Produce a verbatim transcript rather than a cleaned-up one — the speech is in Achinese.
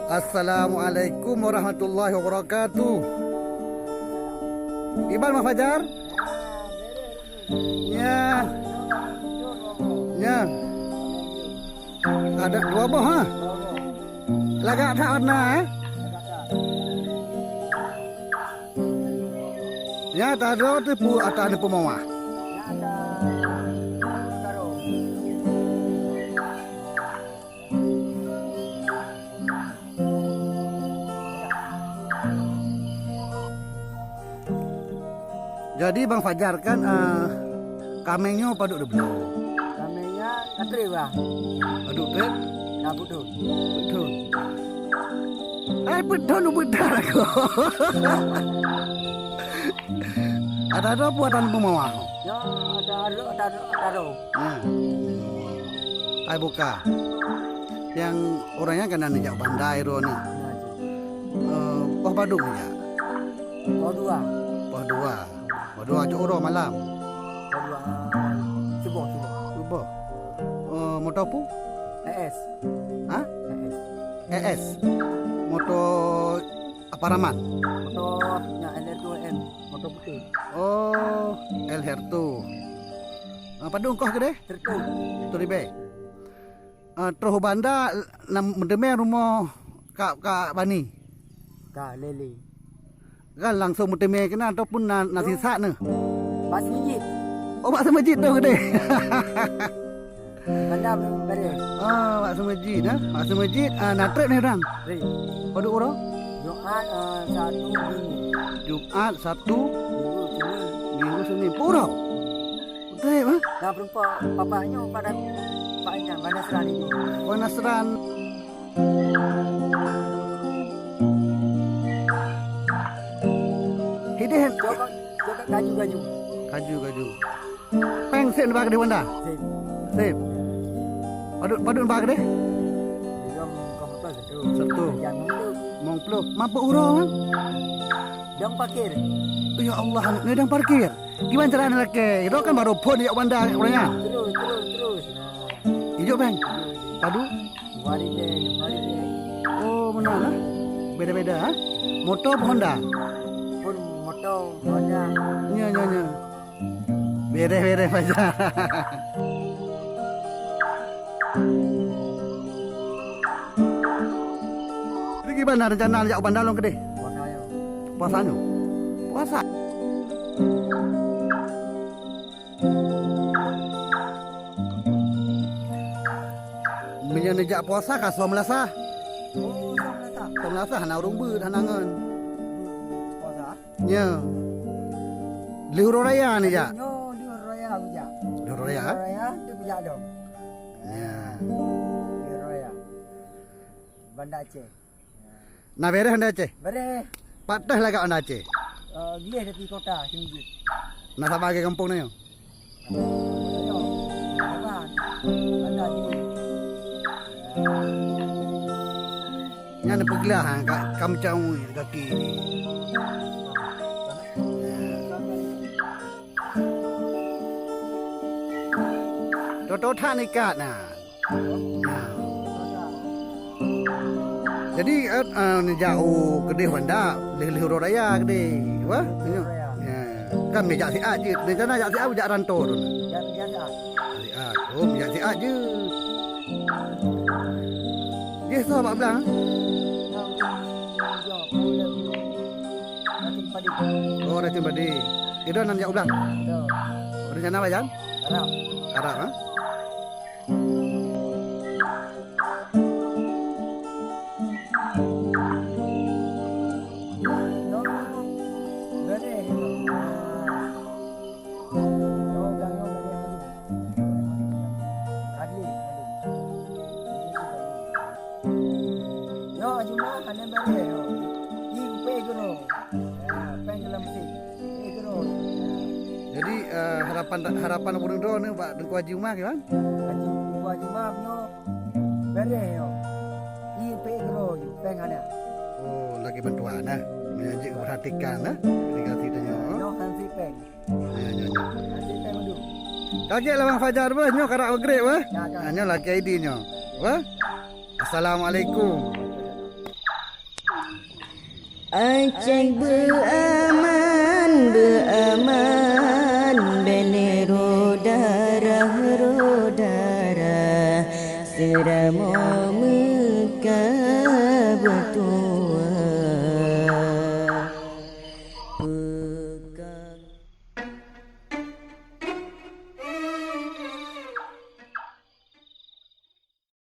Assalamualaikum warahmatullahi wabarakatuh. Iban Bang Fajar? Nya. Nya. Ada dua boh, ha? Lagak that warna, eh? Nya tadro teupeu ata neupeu mawah. Jadi Bang Fajar kan, eh, kaméng nyoe padub neubloe? Kaméng nyan ka trép, Bang. Padub trép? Ka peuet thon. Peuet thon. Hai, peuet thon ubit that aku. Ada-ada buatan pemawah. Ya, ada, ada, ada, ada. Hmm. Hai buka. Nyang ureueng nyan ka na neujak Banda droeneuh. Ya, ya. Eh, poh padum neujak? Poh dua. Poh dua. Poh dua cok uroe malam. Poh dua, ah, suboh, suboh. Suboh. Eh, moto pu? E S. Hah? E S. E S. Moto apa raman? Moto nya L R dua M, moto putih. Oh, L R dua. Ah, padum ongkoh keudeh? Seratus. Seratus ribèe. Ah, troh u Banda, na meuteumé rumoh Kak, Kak Bani? Ka, lé-lé. Kan langsong meuteumé keunan ataupun na, na sisak neuh? Bak seumeujid. Oh, bak seumeujid tu keudeh. Banda bareh. Ah, bak seumeujid, eh? Bak seumeujid, ah, na trép neuh, Bang? Trép. Padum uroe? Jumat, ah, Sabtu, Minggu. Jumat, Sabtu? Minggu, Senin. Minggu, Senin. Peuet uroe? Beutôi, ha? Na peurumpok papa nyoe pada Pak Inan, Banda Seran itu. Oh, Nasran. Hideh. Coba, coba kaju-kaju. Kaju-kaju. Péng sép neuba keudeh Banda? Sép. Sép. Padum, padum neuba keudeh? Belum komputer satu. Satu. Jangan itu. Limong ploh. Mapeuet uroe, ha? Dong parkir. Ya Allah, aneuk nyoe dong parkir. Kiban cara neulakèe? Droe kan barô phôn jak Banda ngon ureueng nyan. Terus, terus, terus. Nah. Ijok, Bang? Padum? Dua ribèe, lima ribèe. Oh, meunan, ha? Beda-beda, ha? Moto apa Honda? Pun moto, Honda. Nya, nya, nya. Bereh-bereh paja. Jadi gimana rencana jak Banda lom keudeh? Puasa nyoe. Puasa nyoe? Puasa. Meunyoe neujak puasa ka soe meulasah? Oh, soe meulasah? Soe meulasah, hana ureueng beuet, hana ngon. Puasa? Nya. Lheuh uroe raya neujak? Nyoe lheuh uroe raya kujak. Lheuh uroe raya, eh? Lheuh uroe raya, tu kujak dong. Nya. Lheuh uroe raya. Banda Aceh. Na bereh Banda Aceh? Bereh. Pat teuh lagak Banda Aceh? Eh, gleh dari kota, Singgi. Na saban lagèe gampông na nyoe? Ayo, saban. Banda Aceh. Nyan peuglah, ha, ka, ka meucawui gaki. Toto that ikat na. Jadi, eh, eh, neujak u keudeh Banda, lheuh-lheuh uroe raya keudeh. Wah, nyoe. Ya. Kan meujak siat jeuet. Rencana jak siat, jak rantô tu. Jak, jak siat. Siat. Oh, meujak siat jeuet. Jih soe bak blang? Oh, racun padi. Idon nan jak u blang? Rencana bajan? Karab. Karab, ha? Nyoe Haji Uma hana bareh nyoe. Di kupée keudroe. Ya, péng dalam mesin. Kupée keudroe. Ya. Jadi, eh, harapan, harapan ureueng droeneuh bak Teungku Haji Uma kiban? Haji, Teungku Haji Uma nyoe bareh nyoe. Di kupée keudroe, péng hana. Oh, lagèe bantuan, eh. Meunyoe jeuet perhatikan, eh. Ketika kita nyoe. Nyoe kan si péng. Ya, ya, ya. Ka gèt lah Bang Fajar beuh, nyoe karab maghrib beuh. Ya, ya. Ha, nyoe lakèe idin nyoe. Beuh. Assalamualaikum. Aceh beuaman, beuaman, bèk lé roh darah, roh darah, seuramoe meuka beutôi.